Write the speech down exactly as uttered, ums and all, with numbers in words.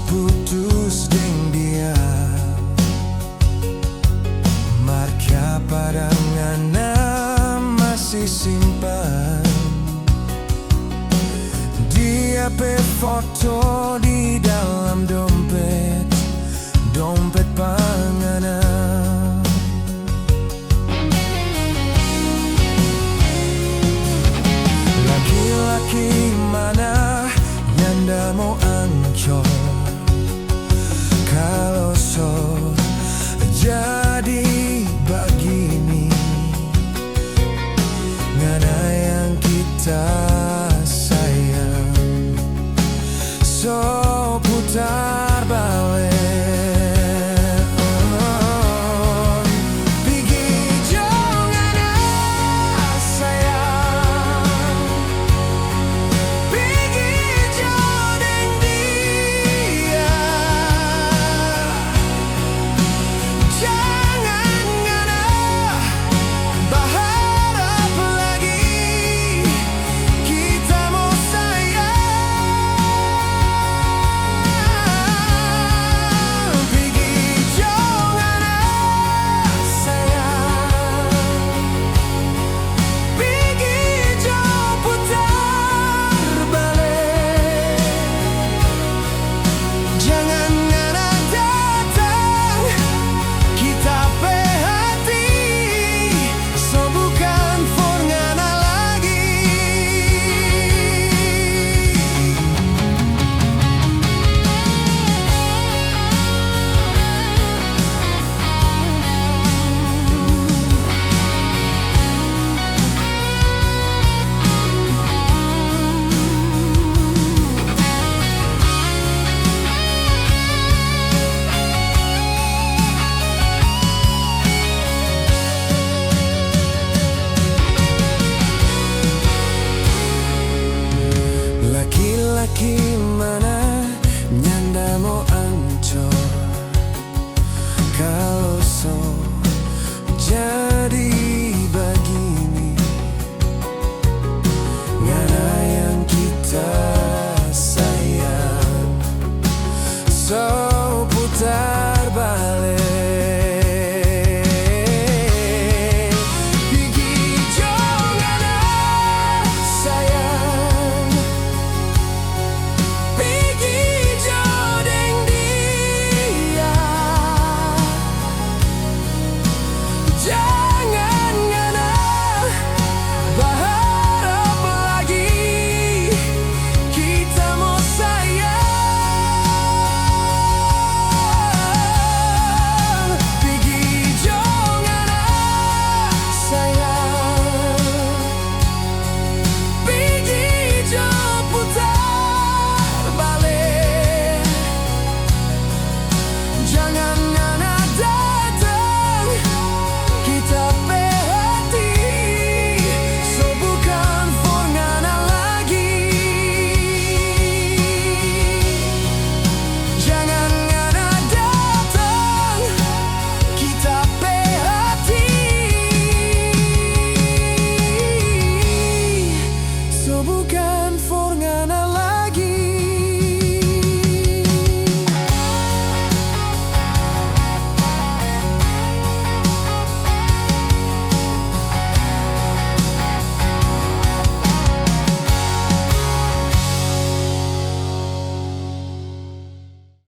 putus deng dia, mar kiapa dang ngana masih simpan dia pe foto di dalam dompet, dompet pa ngana? Laki-laki mana nyanda mo ancor kalu so jadi bagini? Ngana yang kita sayang so putar bale. Oh, pigi jo ngana sayang, pigi jo deng dia. Jangan ngana baharap lagi kita mo sayang. Pigi jo ngana sayang, pigi jo putar bale. Jangan ngana datang, kita pe hati so bukan for ngana lagi. Laki-laki mana nyanda mo ancor kalu so jadi bagini? Ngana yang kita sayang so